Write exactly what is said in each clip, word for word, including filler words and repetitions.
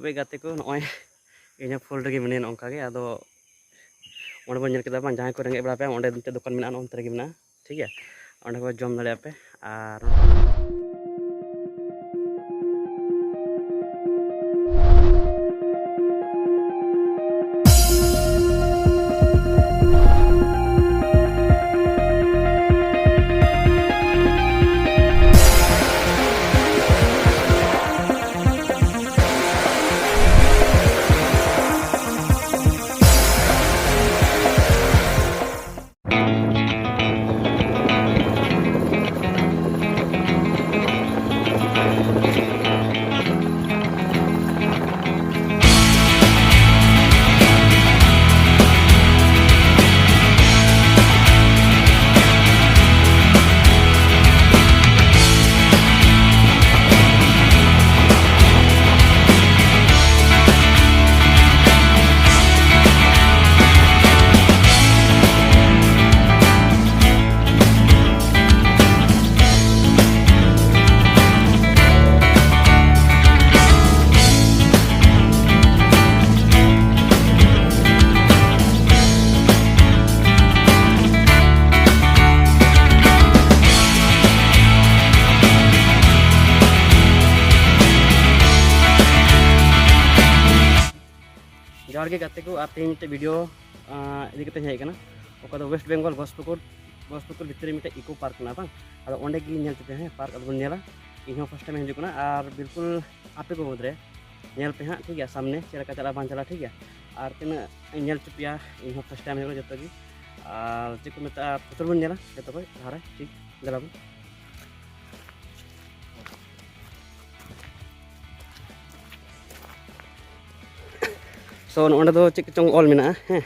ᱛᱚᱵᱮ ᱜᱟᱛᱮ ᱠᱚ, ᱱᱚᱜᱼᱚᱭ ᱤᱧ ᱦᱚᱸ ᱯᱷᱩᱞ ᱨᱮᱜᱮ ᱢᱤᱱᱟᱹᱧᱟ ᱱᱚᱝᱠᱟ ᱜᱮ᱾ ᱟᱫᱚ ᱚᱸᱰᱮ ᱵᱚᱱ ᱧᱮᱞ ᱠᱮᱫᱟ ᱵᱟᱝ, ᱡᱟᱦᱟᱸᱭ ᱠᱚ ᱨᱮᱸᱜᱮᱡ ᱵᱟᱲᱟ ᱯᱮᱭᱟ, ᱚᱸᱰᱮ ᱢᱤᱫᱴᱮᱡ ᱫᱚᱠᱟᱱ ᱢᱮᱱᱟᱜᱼᱟ, ᱱᱚᱜᱼᱚ ᱱᱚᱱᱛᱮ ᱨᱮᱜᱮ ᱢᱮᱱᱟᱜᱼᱟ, ᱴᱷᱤᱠ ᱜᱮᱭᱟ᱾ ᱚᱸᱰᱮ ᱠᱷᱚᱱ ᱡᱚᱢ ᱫᱟᱲᱮᱭᱟᱜᱼᱟ ᱯᱮ᱾ ᱟᱨ ᱡᱚᱦᱟᱨ ᱜᱮ ᱜᱟᱛᱮ ᱠᱚ, ᱟᱨ ᱛᱮᱦᱮᱧ ᱢᱤᱫᱴᱮᱡ ᱵᱷᱤᱰᱤᱭᱳ, ᱟᱸ, ᱤᱫᱤ ᱠᱟᱛᱮᱧ ᱦᱮᱡ ᱟᱠᱟᱱᱟ᱾ ᱚᱠᱟ ᱫᱚ ᱳᱭᱮᱥᱴ ᱵᱮᱝᱜᱚᱞ ᱜᱚᱥᱯᱩᱠᱩᱨ, ᱜᱚᱥᱯᱩᱠᱩᱨ ᱵᱷᱤᱛᱨᱤ ᱨᱮ ᱢᱤᱫᱴᱮᱡ ᱤᱠᱳ ᱯᱟᱨᱠ ᱢᱮᱱᱟᱜᱼᱟ ᱵᱟᱝ? ᱟᱫᱚ ᱚᱸᱰᱮ ᱜᱮ ᱧᱮᱞ ᱦᱚᱪᱚ ᱯᱮᱭᱟ, ᱦᱮᱸ, ᱯᱟᱨᱠ ᱟᱫᱚ ᱵᱚᱱ ᱧᱮᱞᱟ᱾ ᱤᱧ ᱦᱚᱸ ᱯᱷᱟᱥᱴ ᱴᱟᱭᱤᱢ ᱤᱧ ᱦᱤᱡᱩᱜ ᱠᱟᱱᱟ, ᱟᱨ ᱵᱤᱞᱠᱩᱞ ᱟᱯᱮ ᱠᱚ ᱢᱩᱫᱽᱨᱮ ᱧᱮᱞ ᱯᱮ ᱦᱟᱸᱜ, ᱴᱷᱤᱠ ᱜᱮᱭᱟ, ᱥᱟᱢᱱᱮ ᱪᱮᱫ ᱞᱮᱠᱟ ᱪᱟᱞᱟᱜᱼᱟ ᱵᱟᱝ ᱪᱟᱞᱟᱜᱼᱟ, ᱴᱷᱤᱠ ᱜᱮᱭᱟ᱾ ᱟᱨ ᱛᱤᱱᱟᱹᱜ ᱤᱧ ᱧᱮᱞ ᱦᱚᱪᱚ ᱯᱮᱭᱟ, ᱤᱧ ᱦᱚᱸ ᱯᱷᱟᱥᱴ ᱴᱟᱭᱤᱢ ᱦᱤᱡᱩᱜ ᱠᱟᱱᱟ ᱡᱚᱛᱚ ᱜᱮ᱾ ᱟᱨ ᱪᱮᱫ ᱠᱚ ᱢᱮᱛᱟᱜᱼᱟ, ᱯᱨᱚᱪᱩᱨ ᱵᱚᱱ ᱧᱮᱞᱟ ᱡᱚᱛᱚ ᱠᱷᱚᱡ ᱞᱟᱦᱟᱨᱮ, ᱴᱷᱤᱠ, ᱫᱮᱞᱟ ᱵᱚᱱ᱾ So, ᱱᱚᱸᱰᱮ ᱫᱚ ᱪᱮᱫ ᱠᱚᱪᱚᱝ ᱚᱞ ᱢᱮᱱᱟᱜᱼᱟ, ᱦᱮᱸ,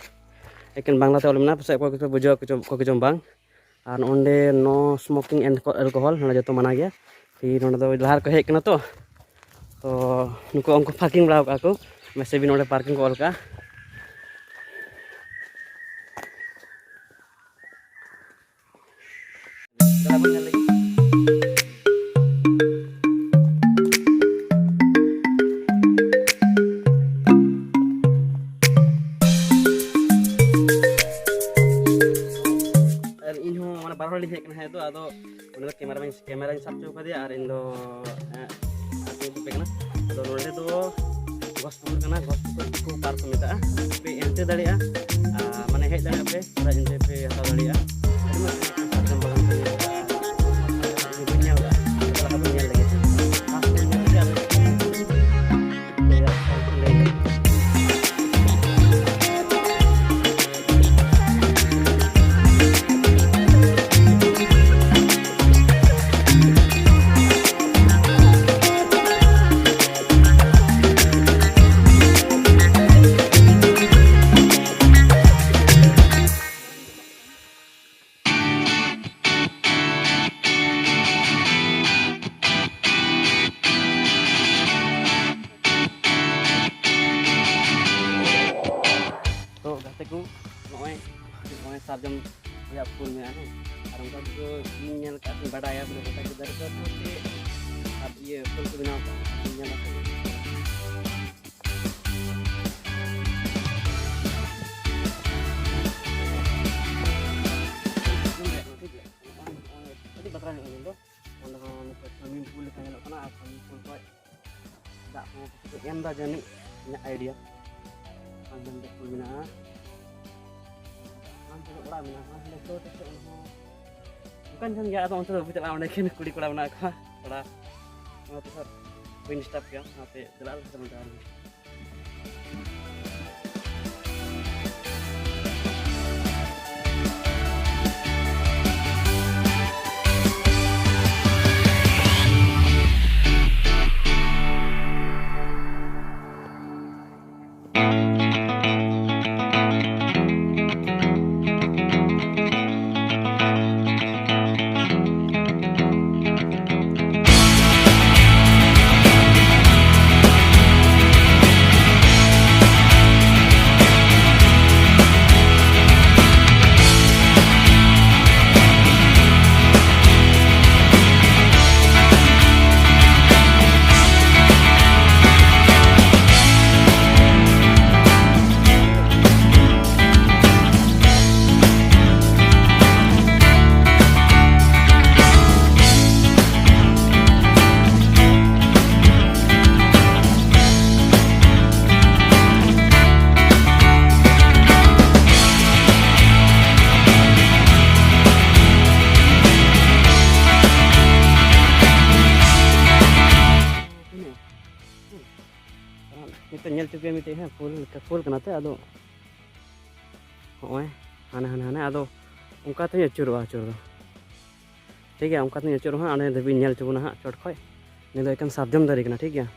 ᱮᱠᱮᱱ ᱵᱟᱝᱞᱟᱛᱮ ᱚᱞ ᱢᱮᱱᱟᱜᱼᱟ, ᱯᱟᱥᱮᱡ ᱚᱠᱚᱭ ᱠᱚᱪᱚ ᱵᱩᱡᱷᱟᱹᱣᱟ, ᱚᱠᱚᱭ ᱠᱚᱪᱚ, ᱚᱠᱚᱭ ᱠᱚᱪᱚᱝ ᱵᱟᱝ᱾ ᱟᱨ ᱱᱚᱸᱰᱮ no smoking and alcohol, ᱱᱚᱸᱰᱮ ᱡᱚᱛᱚ ᱢᱟᱱᱟ ᱜᱮᱭᱟ᱾ ᱯᱷᱤᱨ ᱱᱚᱸᱰᱮ ᱫᱚ ᱞᱟᱦᱟ ᱨᱮᱠᱚ ᱦᱮᱡ ᱠᱟᱱᱟ ᱛᱚ, ᱛᱚ ᱱᱩᱠᱩ ᱩᱱᱠᱩ ᱯᱟᱨᱠᱤᱝ ᱵᱟᱲᱟ ᱟᱠᱟᱫ ᱠᱚ, ᱢᱮᱥᱮ ᱵᱤᱱ ᱱᱚᱸᱰᱮ ᱯᱟᱨᱠᱤᱝ ᱠᱚ ᱚᱞ ᱠᱟᱜᱼᱟ᱾ ᱦᱮᱡ ᱠᱟᱱᱟ ᱦᱮᱡ ᱫᱚ, ᱟᱫᱚ ᱩᱱᱤ ᱫᱚ ᱠᱮᱢᱮᱨᱟ ᱢᱮᱱ ᱠᱮᱢᱮᱨᱟᱧ ᱥᱟᱵ ᱦᱚᱪᱚ ᱠᱟᱫᱮᱭᱟ ᱟᱨ ᱤᱧ ᱫᱚ ᱟᱨ ᱤᱧ ᱫᱚ ᱯᱮ ᱠᱟᱱᱟ᱾ ᱟᱫᱚ ᱱᱚᱰᱮ ᱫᱚ ᱜᱷᱳᱥᱯᱩᱨ ᱠᱟᱱᱟ, ᱜᱷᱳᱥᱯᱩᱨ ᱤᱠᱳ ᱯᱟᱨᱠ ᱠᱚ ᱢᱮᱛᱟᱜᱼᱟ᱾ ᱯᱮ ᱮᱱᱴᱨᱤ ᱫᱟᱲᱮᱭᱟᱜᱼᱟ, ᱟᱨ ᱢᱟᱱᱮ ᱦᱮᱡ ᱫᱟᱲᱮᱭᱟᱜᱼᱟ ᱯᱮ, ᱚᱸᱰᱮ ᱮᱱᱴᱨᱤ ᱯᱮ ᱦᱟᱛᱟᱣ ᱫᱟᱲᱮᱭᱟᱜᱼᱟ᱾ ᱟᱹᱰᱤ ᱢᱚᱡᱽ ᱥᱟᱨᱡᱚᱢ ᱵᱟᱜᱟᱱ ᱠᱚ ᱧᱮᱞ ᱠᱟᱜᱼᱟ᱾ ᱡᱩᱫᱤ ᱵᱟᱹᱧ ᱧᱮᱞ ᱠᱟᱜᱼᱟ, ᱪᱟᱞᱟᱜ ᱟᱵᱚᱱ ᱧᱮᱞ ᱞᱟᱹᱜᱤᱫ᱾ ᱯᱷᱟᱥᱴ ᱵᱚᱱ ᱧᱮᱞ ᱞᱮᱜᱮ, ᱟᱫᱚ ᱞᱟᱹᱭᱟ, ᱞᱟᱹᱭᱟ᱾ ᱛᱚ ᱜᱟᱛᱮ ᱠᱚ, ᱱᱚᱜᱼᱚᱭ ᱱᱚᱜᱼᱚᱭ ᱥᱟᱨᱡᱚᱢ ᱨᱮᱭᱟᱜ ᱯᱷᱩᱞ ᱢᱮᱱᱟᱜᱼᱟ, ᱦᱮᱸ᱾ ᱟᱨ ᱚᱱᱠᱟ ᱠᱚ ᱤᱧ ᱧᱮᱞ ᱠᱟᱜ ᱥᱮ ᱵᱟᱰᱟᱭᱟ, ᱵᱚᱞᱮ ᱜᱚᱴᱟ ᱜᱮ ᱫᱟᱨᱮ ᱠᱚ ᱪᱮᱫ ᱟᱨ ᱤᱭᱟᱹ ᱯᱷᱩᱞ ᱠᱚ ᱵᱮᱱᱟᱣ ᱠᱟᱜᱼᱟ, ᱤᱧ ᱧᱮᱞ ᱠᱟᱜ ᱠᱚ᱾ ᱟᱹᱰᱤ ᱵᱟᱛᱨᱟᱣ ᱧᱚᱜ ᱧᱮᱞ ᱫᱚ᱾ ᱚᱸᱰᱮ ᱦᱚᱸ ᱱᱤᱛᱚᱜ swimming pool ᱞᱮᱠᱟ ᱧᱮᱞᱚᱜ ᱠᱟᱱᱟ, ᱟᱨ swimming pool ᱠᱷᱚᱡ ᱫᱟᱜ ᱠᱚ ᱯᱟᱥᱮᱡ ᱠᱚ ᱮᱢ ᱮᱫᱟ ᱡᱟᱹᱱᱤᱡ, ᱤᱧᱟᱹᱜ ᱟᱭᱰᱤᱭᱟ᱾ ᱦᱟᱱᱛᱮ ᱱᱚᱛᱮ ᱠᱚ ᱢᱮᱱᱟᱜᱼᱟ, ᱦᱟᱱᱛᱮ ᱫᱚ ᱚᱲᱟᱜ ᱢᱮᱱᱟᱜᱼᱟ, ᱦᱟᱱᱛᱮ ᱫᱚ ᱚᱱᱟ ᱦᱚᱸ ᱫᱚᱠᱟᱱ ᱠᱟᱱ ᱜᱮᱭᱟ᱾ ᱟᱫᱚ ᱚᱱᱛᱮ ᱫᱚ ᱵᱟᱵᱚ ᱪᱟᱞᱟᱜᱼᱟ, ᱚᱸᱰᱮ ᱮᱠᱷᱮᱱ ᱠᱩᱲᱤ ᱠᱚᱲᱟ ᱢᱮᱱᱟᱜ ᱠᱚᱣᱟ ᱛᱷᱚᱲᱟ, ᱚᱱᱟᱛᱮ ᱥᱟᱨ ᱵᱟᱹᱧ ᱰᱤᱥᱴᱟᱵᱽ ᱯᱮᱭᱟ, ᱚᱱᱟᱛᱮ ᱪᱟᱞᱟᱜ ᱟᱞᱮ ᱥᱮ ᱚᱸᱰᱮ ᱟᱨᱦᱚᱸ᱾ ᱱᱤᱛᱚᱜ ᱧᱮᱞ ᱦᱚᱪᱚ ᱯᱮᱭᱟ ᱢᱤᱫᱴᱮᱡ, ᱦᱮᱸ, ᱯᱷᱩᱞ ᱞᱮᱠᱟ, ᱯᱷᱩᱞ ᱠᱟᱱᱟ ᱛᱚ, ᱟᱫᱚ ᱦᱚᱸᱜᱼᱚᱭ ᱦᱟᱱᱮ, ᱦᱟᱱᱮ, ᱦᱟᱱᱮ, ᱟᱫᱚ ᱚᱱᱠᱟ ᱛᱮᱧ ᱟᱹᱪᱩᱨᱚᱜᱼᱟ ᱟᱹᱪᱩᱨ ᱫᱚ᱾ ᱴᱷᱤᱠ ᱜᱮᱭᱟ, ᱚᱱᱠᱟ ᱛᱮᱧ ᱟᱹᱪᱩᱨᱚᱜᱼᱟ ᱦᱟᱸᱜ, ᱚᱸᱰᱮ ᱫᱷᱟᱹᱵᱤᱡ ᱧᱮᱞ ᱦᱚᱪᱚ ᱵᱚᱱᱟ ᱦᱟᱸᱜ ᱪᱚᱴ ᱠᱷᱚᱡ᱾ ᱱᱤᱭᱟᱹ ᱫᱚ ᱮᱠᱮᱱ ᱥᱟᱨᱡᱚᱢ ᱫᱟᱨᱮ ᱠᱟᱱᱟ, ᱴᱷᱤᱠ ᱜᱮᱭᱟ᱾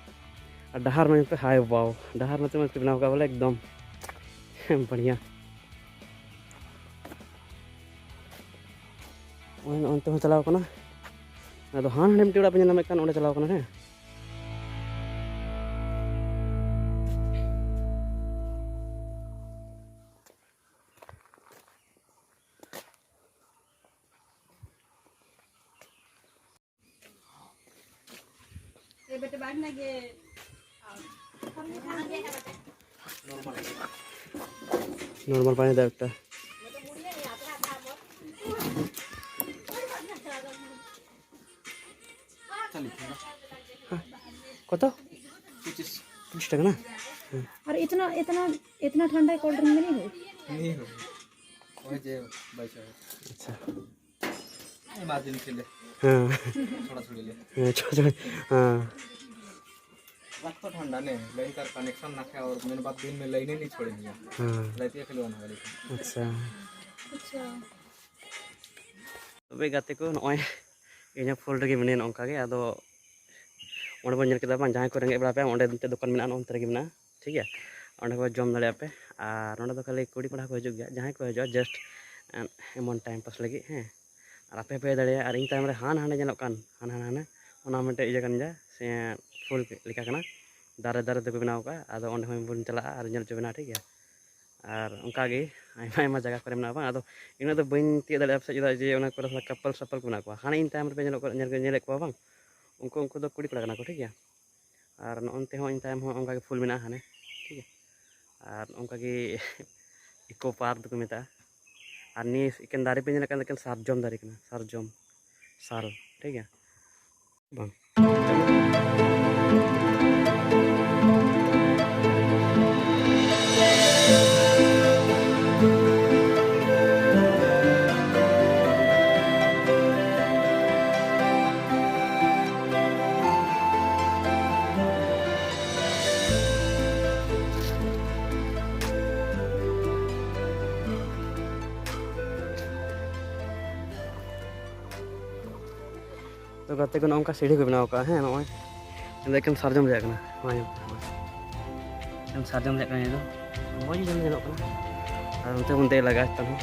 ᱟᱨ ᱰᱟᱦᱟᱨ ᱢᱟ ᱧᱮᱞ ᱯᱮ, ᱦᱟᱭ ᱵᱟᱵᱟᱣ, ᱰᱟᱦᱟᱨ ᱢᱟ ᱪᱮᱫ ᱢᱚᱡᱽ ᱠᱚ ᱵᱮᱱᱟᱣ ᱠᱟᱜᱼᱟ ᱵᱚᱞᱮ, ᱮᱠᱫᱚᱢ ᱵᱟᱲᱤᱭᱟ᱾ ᱱᱚᱜᱼᱚᱭ ᱱᱚᱜᱼᱚᱱᱛᱮ ᱦᱚᱸ ᱪᱟᱞᱟᱣ ᱠᱟᱱᱟ᱾ ᱟᱫᱚ ᱦᱟᱱ ᱦᱟᱸᱰᱮ ᱢᱤᱫᱴᱮᱡ ᱚᱲᱟᱜ ᱯᱮ ᱧᱮᱞ ᱧᱟᱢᱮᱫ ᱠᱟᱱ, ᱚᱸᱰᱮ ᱪᱟᱞᱟᱣ ᱠᱟᱱᱟ, ᱦᱮᱸ᱾ নর্মাল পানি দাও একটা। হ্যাঁ, কত? পঁচিশ টাকা না? হুম। আর ইতনা, ইতনা, ইতনা ঠান্ডা কোল্ড ড্রিঙ্ক में नहीं हो? नहीं हो। ওই যে বাইশ। আচ্ছা। এই মার্জিন খেলে। হ্যাঁ। ছড়াছড়ি লে। হ্যাঁ, ছড়াছড়ি। হ্যাঁ। রাত তো ঠান্ডা নেই, লাইন তার কানেকশন না খায়, আর মেন বাত দিন মে লাইনে নেই ছড়ে নিয়ে। হ্যাঁ। রাতে খালি অন হয়ে গেছে। আচ্ছা। ᱟᱪᱪᱷᱟ᱾ ᱛᱚᱵᱮ ᱜᱟᱛᱮ ᱠᱚ, ᱱᱚᱜᱼᱚᱭ ᱤᱧ ᱦᱚᱸ ᱯᱷᱩᱞ ᱨᱮᱜᱮ ᱢᱤᱱᱟᱹᱧᱟ ᱱᱚᱝᱠᱟ ᱜᱮ᱾ ᱟᱫᱚ ᱚᱸᱰᱮ ᱵᱚᱱ ᱧᱮᱞ ᱠᱮᱫᱟ ᱵᱟᱝ, ᱡᱟᱦᱟᱸᱭ ᱠᱚ ᱨᱮᱸᱜᱮᱡ ᱵᱟᱲᱟ ᱯᱮᱭᱟ, ᱚᱸᱰᱮ ᱢᱤᱫᱴᱮᱡ ᱫᱚᱠᱟᱱ ᱢᱮᱱᱟᱜᱼᱟ, ᱱᱚᱜᱼᱚ ᱱᱚᱱᱛᱮ ᱨᱮᱜᱮ ᱢᱮᱱᱟᱜᱼᱟ, ᱴᱷᱤᱠ ᱜᱮᱭᱟ᱾ ᱚᱸᱰᱮ ᱠᱚ ᱡᱚᱢ ᱫᱟᱲᱮᱭᱟᱜᱼᱟ ᱯᱮ᱾ ᱟᱨ ᱱᱚᱸᱰᱮ ᱫᱚ ᱠᱷᱟᱹᱞᱤ ᱠᱩᱲᱤ ᱠᱚᱲᱟ ᱠᱚ ᱦᱤᱡᱩᱜ ᱜᱮᱭᱟ, ᱡᱟᱦᱟᱸᱭ ᱠᱚ ᱦᱤᱡᱩᱜᱼᱟ just ᱮᱢᱚᱱ ᱴᱟᱭᱤᱢ ᱯᱟᱥ ᱞᱟᱹᱜᱤᱫ, ᱦᱮᱸ᱾ ᱟᱨ ᱟᱯᱮ ᱦᱚᱸᱯᱮ ᱦᱮᱡ ᱫᱟᱲᱮᱭᱟᱜᱼᱟ᱾ ᱟᱨ ᱤᱧ ᱛᱟᱭᱚᱢ ᱨᱮ ᱦᱟᱱᱟ ᱦᱟᱸᱰᱮ ᱧᱮᱞᱚᱜ ᱠᱟᱱ, ᱦᱟᱱᱟ, ᱦᱟᱱᱟ, ᱦᱟᱱᱟ, ᱚᱱᱟ ᱢᱤᱫᱴᱮᱡ ᱤᱭᱟᱹ ᱠᱟᱱ ᱜᱮᱭᱟ, ᱥᱮ ᱯᱷᱩᱞ ᱞᱮᱠᱟ ᱠᱟᱱᱟ, ᱫᱟᱨᱮ, ᱫᱟᱨᱮ ᱛᱮᱠᱚ ᱵᱮᱱᱟᱣ ᱠᱟᱜᱼᱟ᱾ ᱟᱫᱚ ᱚᱸᱰᱮ ᱦᱚᱸ ᱵᱚᱱ ᱪᱟᱞᱟᱜᱼᱟ ᱟᱨ ᱧᱮᱞ ᱦᱚᱪᱚ ᱵᱮᱱᱟ, ᱴᱷᱤᱠ ᱜᱮᱭᱟ᱾ ᱟᱨ ᱚᱱᱠᱟ ᱜᱮ ᱟᱭᱢᱟ, ᱟᱭᱢᱟ ᱡᱟᱭᱜᱟ ᱠᱚᱨᱮ ᱢᱮᱱᱟᱜᱼᱟ ᱵᱟᱝ᱾ ᱟᱫᱚ ᱤᱱᱟᱹᱜ ᱫᱚ ᱵᱟᱹᱧ ᱛᱤᱭᱳᱜ ᱫᱟᱲᱮᱭᱟᱜᱼᱟ ᱯᱟᱥᱮᱡ, ᱪᱮᱫᱟᱜ ᱡᱮ ᱚᱱᱟ ᱠᱚᱨᱮ ᱛᱷᱚᱲᱟ ᱠᱟᱯᱚᱞ ᱥᱟᱯᱚᱞ ᱠᱚ ᱢᱮᱱᱟᱜ ᱠᱚᱣᱟ᱾ ᱦᱟᱱᱮ ᱤᱧ ᱛᱟᱭᱚᱢ ᱨᱮᱯᱮ ᱧᱮᱞᱚᱜ ᱠᱟᱱᱟ, ᱧᱮᱞ, ᱧᱮᱞᱮᱫ ᱠᱚᱣᱟ ᱵᱟᱝ, ᱩᱱᱠᱩ, ᱩᱱᱠᱩ ᱫᱚ ᱠᱩᱲᱤ ᱠᱚᱲᱟ ᱠᱟᱱᱟ ᱠᱚ, ᱴᱷᱤᱠ ᱜᱮᱭᱟ᱾ ᱟᱨ ᱱᱚᱜᱼᱚᱱᱛᱮ ᱦᱚᱸ ᱤᱧ ᱛᱟᱭᱚᱢ ᱦᱚᱸ ᱚᱱᱠᱟ ᱜᱮ ᱯᱷᱩᱞ ᱢᱮᱱᱟᱜᱼᱟ ᱦᱟᱱᱮ, ᱴᱷᱤᱠ ᱜᱮᱭᱟ᱾ ᱟᱨ ᱚᱱᱠᱟ ᱜᱮ ᱤᱠᱳ ᱯᱟᱨᱠ ᱫᱚᱠᱚ ᱢᱮᱛᱟᱜᱼᱟ᱾ ᱟᱨ ᱱᱤᱭᱟᱹ ᱮᱠᱮᱱ ᱫᱟᱨᱮ ᱯᱮ ᱧᱮᱞᱮᱫ ᱠᱟᱱ, ᱮᱠᱮᱱ ᱥᱟᱨᱡᱚᱢ ᱫᱟᱨᱮ ᱠᱟᱱᱟ, ᱥᱟᱨᱡᱚᱢ, ᱥᱟᱞ, ᱴᱷᱤᱠ ᱜᱮᱭᱟ᱾ ᱵᱟᱝ᱾ ᱜᱟᱛᱮ ᱠᱚ ᱱᱚᱜᱼᱚ ᱱᱚᱝᱠᱟ ᱥᱤᱲᱤ ᱠᱚ ᱵᱮᱱᱟᱣ ᱠᱟᱜᱼᱟ᱾ ᱦᱮᱸ, ᱱᱚᱜᱼᱚᱭ ᱱᱚᱰᱮ ᱮᱠᱮᱱ ᱥᱟᱨᱡᱚᱢ ᱨᱮᱭᱟᱜ ᱠᱟᱱᱟ᱾ ᱱᱚᱜᱼᱚᱭ ᱧᱮᱞ ᱯᱮ, ᱮᱠᱮᱱ ᱥᱟᱨᱡᱚᱢ ᱨᱮᱭᱟᱜ ᱠᱟᱱᱟ ᱱᱤᱭᱟᱹ ᱫᱚ᱾ ᱢᱚᱡᱽ ᱜᱮ ᱧᱮᱞᱚᱜ ᱠᱟᱱᱟ᱾ ᱟᱨ ᱱᱚᱛᱮ ᱵᱚᱱ ᱫᱮᱡ ᱞᱟᱜᱟ ᱪᱮᱛᱟᱱ ᱦᱚᱸ᱾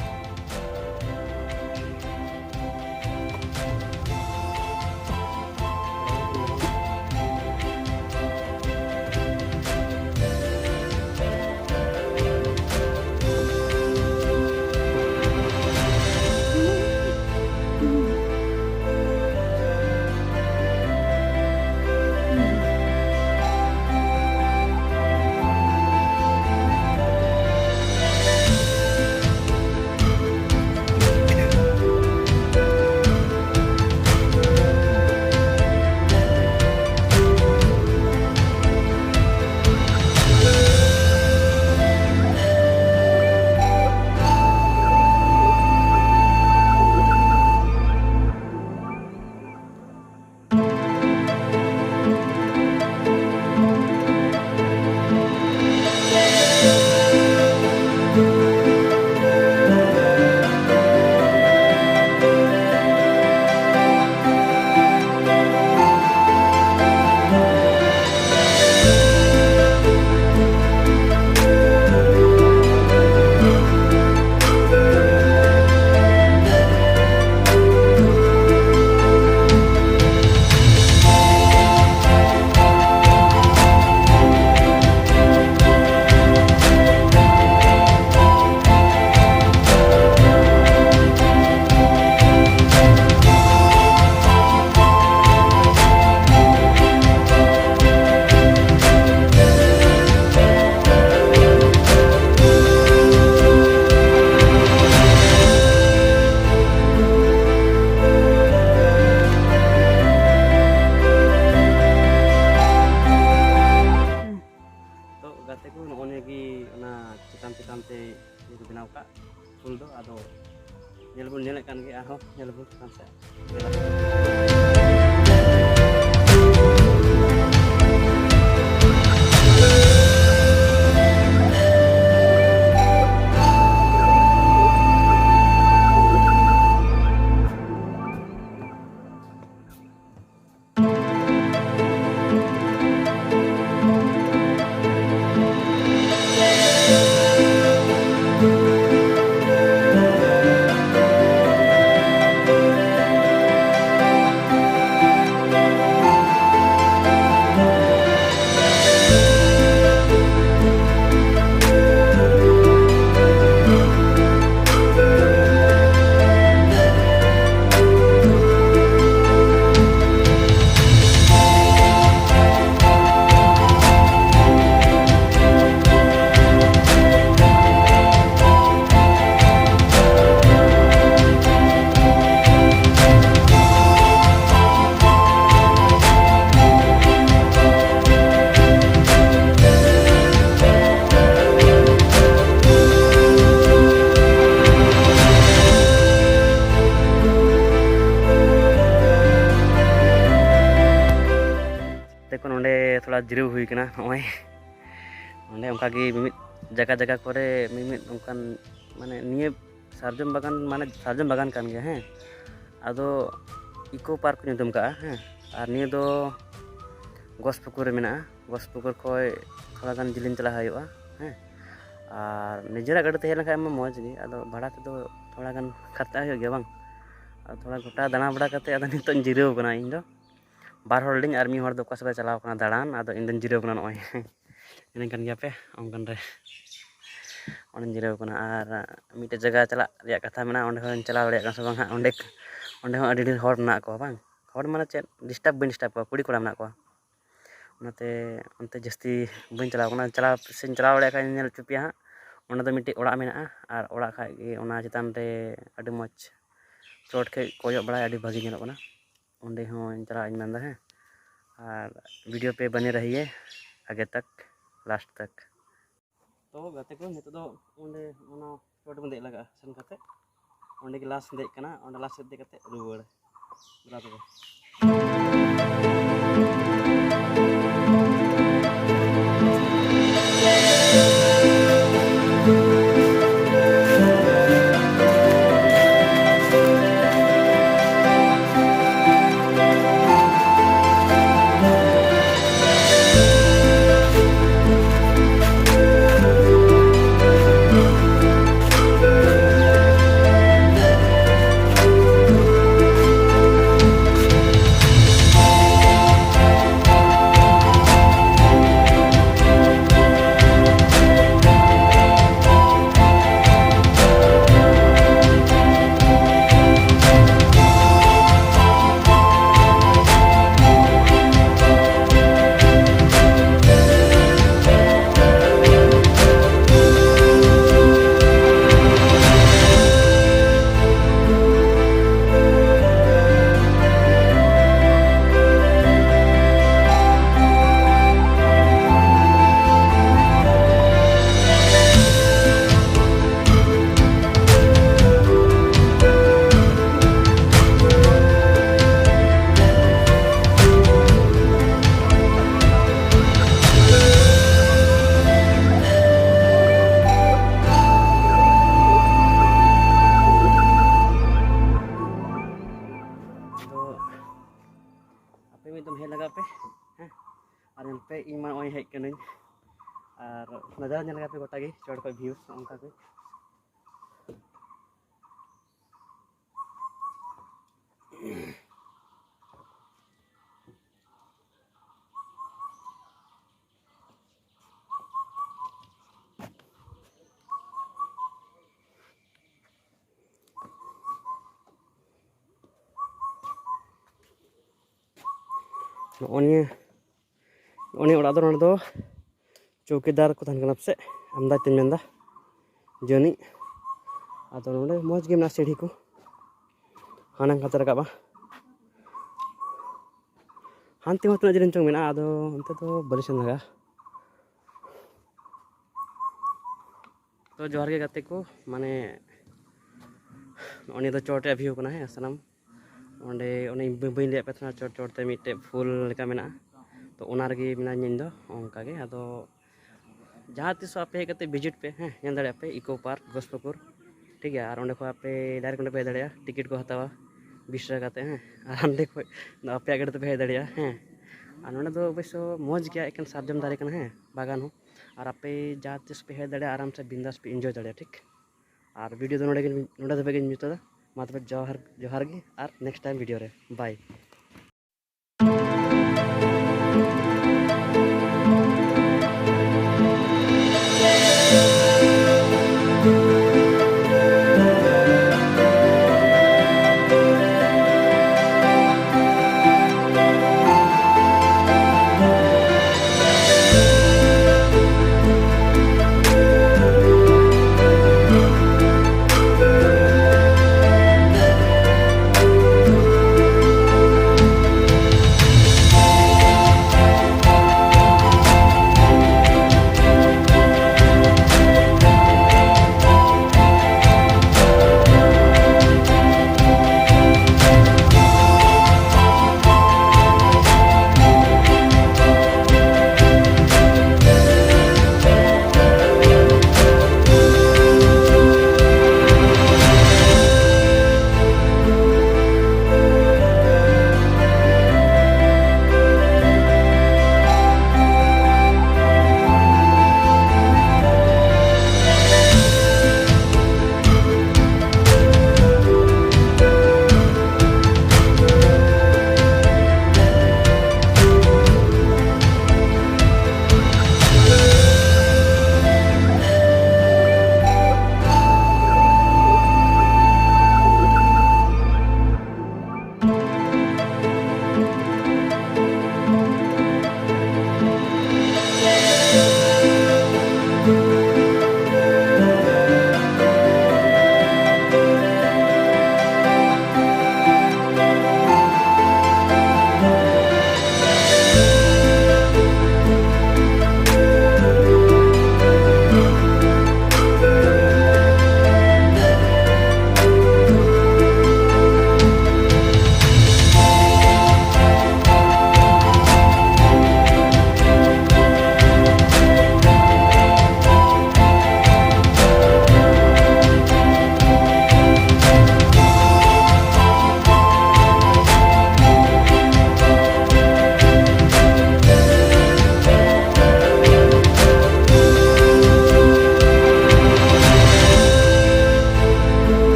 ᱛᱚ ᱜᱟᱛᱮ ᱠᱚ, ᱱᱚᱜᱼᱚ ᱱᱤᱭᱟᱹ ᱜᱮ ᱚᱱᱟ ᱪᱮᱛᱟᱱ ᱪᱮᱛᱟᱱ ᱛᱮ ᱤᱭᱟᱹ ᱠᱚ ᱵᱮᱱᱟᱣ ᱠᱟᱜ ᱯᱩᱞ ᱫᱚ᱾ ᱟᱫᱚ ᱧᱮᱞ ᱵᱚᱱ ᱧᱮᱞᱮᱫ ᱠᱟᱱ ᱜᱮᱭᱟ, ᱟᱨᱦᱚᱸ ᱧᱮᱞ ᱵᱚᱱ ᱪᱮᱛᱟᱱ ᱥᱮᱫ᱾ ᱡᱤᱨᱟᱹᱣ ᱦᱩᱭ ᱠᱟᱱᱟ ᱱᱚᱜᱼᱚᱭ᱾ ᱚᱸᱰᱮ ᱚᱱᱠᱟᱜᱮ ᱢᱤᱢᱤᱫ ᱡᱟᱭᱜᱟ ᱡᱟᱭᱜᱟ ᱠᱚᱨᱮ ᱢᱤᱢᱤᱫ ᱚᱱᱠᱟᱱ, ᱢᱟᱱᱮ, ᱱᱤᱭᱟᱹ ᱥᱟᱨᱡᱚᱢ ᱵᱟᱜᱟᱱ, ᱢᱟᱱᱮ, ᱥᱟᱨᱡᱚᱢ ᱵᱟᱜᱟᱱ ᱠᱟᱱ ᱜᱮᱭᱟ, ᱦᱮᱸ᱾ ᱟᱫᱚ ᱤᱠᱳ ᱯᱟᱨᱠ ᱧᱩᱛᱩᱢ ᱠᱟᱜᱼᱟ, ᱦᱮᱸ᱾ ᱟᱨ ᱱᱤᱭᱟᱹ ᱫᱚ ᱜᱚᱥᱯᱩᱠᱩᱨ ᱨᱮ ᱢᱮᱱᱟᱜᱼᱟ᱾ ᱜᱚᱥᱯᱩᱠᱩᱨ ᱠᱷᱚᱱ ᱛᱷᱚᱲᱟ ᱜᱟᱱ ᱡᱤᱞᱤᱧ ᱪᱟᱞᱟᱜ ᱦᱩᱭᱩᱜᱼᱟ, ᱦᱮᱸ᱾ ᱟᱨ ᱱᱤᱡᱮᱨᱟᱜ ᱜᱟᱹᱰᱤ ᱛᱮ ᱦᱮᱡ ᱞᱮᱱᱠᱷᱟᱱ ᱢᱟ ᱢᱚᱡᱽ ᱜᱮ, ᱟᱫᱚ ᱵᱷᱟᱲᱟ ᱛᱮᱫᱚ ᱛᱷᱚᱲᱟ ᱜᱟᱱ ᱠᱷᱟᱨᱪᱟ ᱦᱩᱭᱩᱜ ᱜᱮᱭᱟ, ᱵᱟᱝ? ᱟᱫᱚ ᱛᱷᱚᱲᱟ ᱜᱚᱴᱟ ᱫᱟᱬᱟ ᱵᱟᱲᱟ ᱠᱟᱛᱮ ᱟᱫᱚ ᱱᱤᱛᱚᱜ ᱤᱧ ᱡᱤᱨᱟᱹᱣ ᱠᱟᱱᱟ ᱤᱧ ᱫᱚ᱾ ᱵᱟᱨ ᱦᱚᱲ ᱞᱤᱧ, ᱟᱨ ᱢᱤᱫ ᱦᱚᱲ ᱫᱚ ᱚᱠᱟ ᱥᱮᱫ ᱮ ᱪᱟᱞᱟᱣ ᱠᱟᱱᱟ ᱫᱟᱬᱟᱱ, ᱟᱫᱚ ᱤᱧ ᱫᱚᱧ ᱡᱤᱨᱟᱹᱣ ᱠᱟᱱᱟ ᱱᱚᱜᱼᱚᱭ᱾ ᱧᱮᱞᱮᱱ ᱠᱟᱱ ᱜᱮᱭᱟ ᱯᱮ, ᱚᱱᱠᱟᱱ ᱨᱮ ᱚᱸᱰᱮᱧ ᱡᱤᱨᱟᱹᱣ ᱠᱟᱱᱟ᱾ ᱟᱨ ᱢᱤᱫᱴᱮᱡ ᱡᱟᱭᱜᱟ ᱪᱟᱞᱟᱜ ᱨᱮᱭᱟᱜ ᱠᱟᱛᱷᱟ ᱢᱮᱱᱟᱜᱼᱟ, ᱚᱸᱰᱮ ᱦᱚᱸᱧ ᱪᱟᱞᱟᱣ ᱫᱟᱲᱮᱭᱟᱜ ᱠᱟᱱᱟ ᱥᱮ ᱵᱟᱝ ᱦᱟᱸᱜ, ᱚᱸᱰᱮ, ᱚᱸᱰᱮ ᱦᱚᱸ ᱟᱹᱰᱤ ᱰᱷᱮᱨ ᱦᱚᱲ ᱢᱮᱱᱟᱜ ᱠᱚᱣᱟ, ᱵᱟᱝ? ᱦᱚᱲ ᱢᱟᱱᱮ ᱪᱮᱫ, ᱰᱤᱥᱴᱟᱵᱽ ᱵᱟᱹᱧ ᱰᱤᱥᱴᱟᱵᱽ ᱠᱚᱣᱟ, ᱠᱩᱲᱤ ᱠᱚᱲᱟ ᱢᱮᱱᱟᱜ ᱠᱚᱣᱟ᱾ ᱚᱱᱟᱛᱮ ᱚᱱᱛᱮ ᱡᱟᱹᱥᱛᱤ ᱵᱟᱹᱧ ᱪᱟᱞᱟᱣ ᱠᱟᱱᱟ᱾ ᱪᱟᱞᱟᱣ ᱥᱮᱧ ᱪᱟᱞᱟᱣ ᱫᱟᱲᱮᱭᱟᱜ ᱠᱷᱟᱱ ᱧᱮᱞ ᱦᱚᱪᱚ ᱯᱮᱭᱟ ᱦᱟᱸᱜ᱾ ᱚᱸᱰᱮ ᱫᱚ ᱢᱤᱫᱴᱮᱡ ᱚᱲᱟᱜ ᱢᱮᱱᱟᱜᱼᱟ, ᱟᱨ ᱚᱲᱟᱜ ᱠᱷᱟᱡ ᱜᱮ ᱚᱱᱟ ᱪᱮᱛᱟᱱ ᱨᱮ ᱟᱹᱰᱤ ᱢᱚᱡᱽ ᱪᱚᱴ ᱠᱷᱚᱡ ᱠᱚᱭᱚᱜ ᱵᱟᱲᱟᱭ ᱟᱹᱰᱤ ᱵᱷᱟᱹᱜᱤ ᱧᱮᱞᱚᱜ ᱠᱟᱱᱟ᱾ ᱚᱸᱰᱮ ᱦᱚᱸᱧ ᱪᱟᱞᱟᱜ ᱤᱧ ᱢᱮᱱᱫᱟ, ᱦᱮᱸ᱾ ᱟᱨ video ᱯᱮ ᱵᱟᱱᱮ ᱨᱟᱦᱤᱭᱮ ᱟᱜᱮ ᱛᱟᱠ, last ᱛᱟᱠ᱾ ᱛᱚ ᱜᱟᱛᱮ ᱠᱚ, ᱱᱤᱛᱚᱜ ᱫᱚ ᱚᱸᱰᱮ ᱚᱱᱟ ᱪᱚᱴ ᱵᱚᱱ ᱫᱮᱡ ᱞᱟᱜᱟᱜᱼᱟ, ᱥᱮᱱ ᱠᱟᱛᱮ ᱚᱸᱰᱮ ᱜᱮ last ᱫᱮᱡ ᱠᱟᱱᱟ, ᱚᱸᱰᱮ last ᱫᱮᱡ ᱠᱟᱛᱮ ᱨᱩᱣᱟᱹᱲ᱾ ᱫᱮᱞᱟ ᱛᱚᱵᱮ᱾ ᱟᱨ ᱱᱟᱡᱟᱨᱟ ᱧᱮᱞ ᱞᱮᱜᱟᱭ ᱯᱮ ᱜᱚᱴᱟ ᱜᱮ, ᱪᱚᱴ ᱠᱷᱚᱡ views ᱚᱱᱠᱟ ᱜᱮ᱾ ᱱᱚᱜᱼᱚ ᱱᱤᱭᱟᱹ, ᱱᱚᱜᱼᱚ ᱱᱤᱭᱟᱹ ᱚᱲᱟᱜ ᱫᱚ, ᱱᱚᱰᱮ ᱫᱚ ᱪᱳᱣᱠᱤᱫᱟᱨ ᱠᱚ ᱛᱟᱦᱮᱱ ᱠᱟᱱᱟ ᱯᱟᱥᱮᱡ, ᱟᱢᱫᱟᱡᱽ ᱛᱮᱧ ᱢᱮᱱᱫᱟ ᱡᱟᱹᱱᱤᱡ᱾ ᱟᱫᱚ ᱱᱚᱰᱮ ᱢᱚᱡᱽ ᱜᱮ ᱢᱮᱱᱟᱜᱼᱟ, ᱥᱤᱲᱦᱤ ᱠᱚ ᱦᱟᱱᱟ ᱠᱟᱛᱮ ᱨᱟᱠᱟᱵᱼᱟ᱾ ᱦᱟᱱᱛᱮ ᱦᱚᱸ ᱛᱤᱱᱟᱹᱜ ᱡᱤᱞᱤᱧ ᱪᱚᱝ ᱢᱮᱱᱟᱜᱼᱟ, ᱟᱫᱚ ᱚᱱᱛᱮ ᱫᱚ ᱵᱟᱹᱞᱤᱧ ᱥᱮᱱ ᱫᱟᱲᱮᱭᱟᱜᱼᱟ᱾ ᱛᱚ ᱡᱚᱦᱟᱨ ᱜᱮ ᱜᱟᱛᱮ ᱠᱚ, ᱢᱟᱱᱮ ᱱᱚᱜᱼᱚ ᱱᱤᱭᱟᱹ ᱫᱚ ᱪᱚᱴ ᱨᱮᱭᱟᱜ view ᱠᱟᱱᱟ, ᱦᱮᱸ ᱥᱟᱱᱟᱢ᱾ ᱚᱸᱰᱮ ᱚᱱᱮ ᱵᱟᱹᱧ ᱞᱟᱹᱭᱟᱫ ᱯᱮ ᱛᱟᱦᱮᱱᱟ, ᱪᱚᱴ ᱪᱚᱴ ᱛᱮ ᱢᱤᱫᱴᱮᱡ ᱯᱷᱩᱞ ᱞᱮᱠᱟ ᱢᱮᱱᱟᱜᱼᱟ, ᱛᱚ ᱚᱱᱟ ᱨᱮᱜᱮ ᱢᱮᱱᱟᱧ ᱤᱧ ᱫᱚ᱾ ᱚᱱᱠᱟ ᱜᱮ ᱟᱫᱚ ᱡᱟᱦᱟᱸ ᱛᱤᱥᱚᱜ ᱟᱯᱮ ᱦᱮᱡ ᱠᱟᱛᱮ visit ᱯᱮ, ᱦᱮᱸ, ᱧᱮᱞ ᱫᱟᱲᱮᱭᱟᱜ ᱯᱮ ᱤᱠᱳ ᱯᱟᱨᱠ ᱜᱚᱥᱯᱚᱠᱩᱨ, ᱴᱷᱤᱠ ᱜᱮᱭᱟ᱾ ᱟᱨ ᱚᱸᱰᱮ ᱠᱷᱚᱱ ᱟᱯᱮ direct ᱚᱸᱰᱮ ᱯᱮ ᱦᱮᱡ ᱫᱟᱲᱮᱭᱟᱜᱼᱟ, ᱴᱤᱠᱤᱴ ᱠᱚ ᱦᱟᱛᱟᱣᱟ ᱵᱤᱥ ᱴᱟᱠᱟ ᱠᱟᱛᱮ, ᱦᱮᱸ᱾ ᱟᱨ ᱦᱟᱸᱰᱮ ᱠᱷᱚᱱ ᱫᱚ ᱟᱯᱮᱭᱟᱜ ᱜᱟᱹᱰᱤ ᱛᱮᱯᱮ ᱦᱮᱡ ᱫᱟᱲᱮᱭᱟᱜᱼᱟ, ᱦᱮᱸ᱾ ᱟᱨ ᱱᱚᱸᱰᱮ ᱫᱚ ᱚᱵᱚᱥᱥᱚ ᱢᱚᱡᱽ ᱜᱮᱭᱟ, ᱮᱠᱮᱱ ᱥᱟᱨᱡᱚᱢ ᱫᱟᱨᱮ ᱠᱟᱱᱟ, ᱦᱮᱸ, ᱵᱟᱜᱟᱱ ᱦᱚᱸ᱾ ᱟᱨ ᱟᱯᱮ ᱡᱟᱦᱟᱸ ᱛᱤᱥ ᱯᱮ ᱦᱮᱡ ᱫᱟᱲᱮᱭᱟᱜᱼᱟ, ᱟᱨᱟᱢ ᱥᱮ ᱵᱤᱱᱫᱟᱥ ᱯᱮ enjoy ᱫᱟᱲᱮᱭᱟᱜᱼᱟ, ᱴᱷᱤᱠ᱾ ᱟᱨ video ᱫᱚ ᱱᱚᱰᱮ ᱜᱮ, ᱱᱚᱰᱮ ᱫᱷᱟᱹᱵᱤᱡ ᱜᱤᱧ ᱢᱩᱪᱟᱹᱫᱟ᱾ ᱢᱟ ᱛᱚᱵᱮ ᱡᱚᱦᱟᱨ, ᱡᱚᱦᱟᱨ ᱜᱮ, ᱟᱨ next time video ᱨᱮ bye᱾